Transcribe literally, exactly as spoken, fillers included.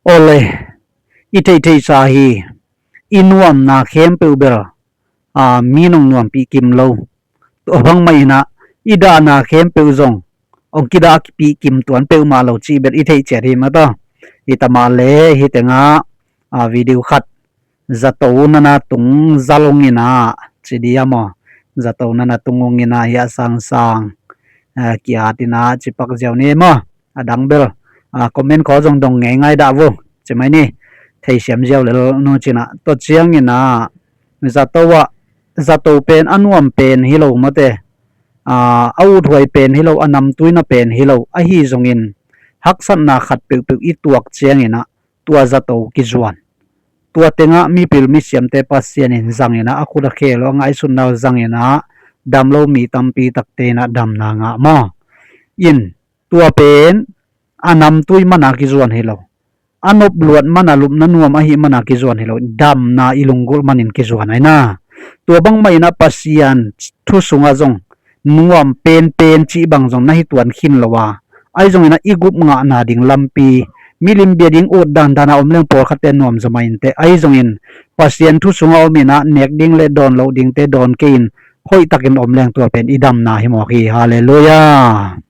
Awle, i theihtheihsa hi. I nuamna khempeuh bel, aa, mi nong nuampih kim lo. Tua bangmah inah i dahna khempeuh zong hong kidah kipih kim tuan peuhmah lo cih bel i theih ciat hi mataw. Hi tamah le hi tengah, aa, video khat zato nana tung zal hong inah ci dia maw? Zato nana tung hong inah hi a sangsang, aa, kiat inah cipak ziau ni maw? A dang bel, aa, comment khaw zong dong ngeingai dah vo. Ci mai ni, theisiam ziau lel nu cinah. Tua cianginah zato ah, zato pen a nuam pen hi lo mate, aa, a uthuai pen hi lo, a namtuina pen hi lo. Ahi zongin haksatna khat peuhpeuh i tuak cianginah tua zato kizuan. Tua tengah mipil misiamte Pasian in zanginah a khut a khelo a ngaihsutna uh zanginah dam lo mi tampi takte inah damna ngah maw? In tua pen a namtui mana kizuan hi lo. A nopluat mana lupna nuam ahi mana kizuan hi lo. Damna i lunggulh manin kizuan aina. Tua bangmah inah Pasian thu sungah zong nuam penpen cih bang zong na hi tuan khin lo a, ahi zongin ah i gup ngahna ding lampi, milim bia ding ut dandan a om leng pawlkhatte nuam zaw mah inteh, ahi zongin Pasian thu sungah om inah nek ding le dawn loh dingte dawn kei in hoihtakin om leng tua pen i damna hi mawk hi. Halleluiah.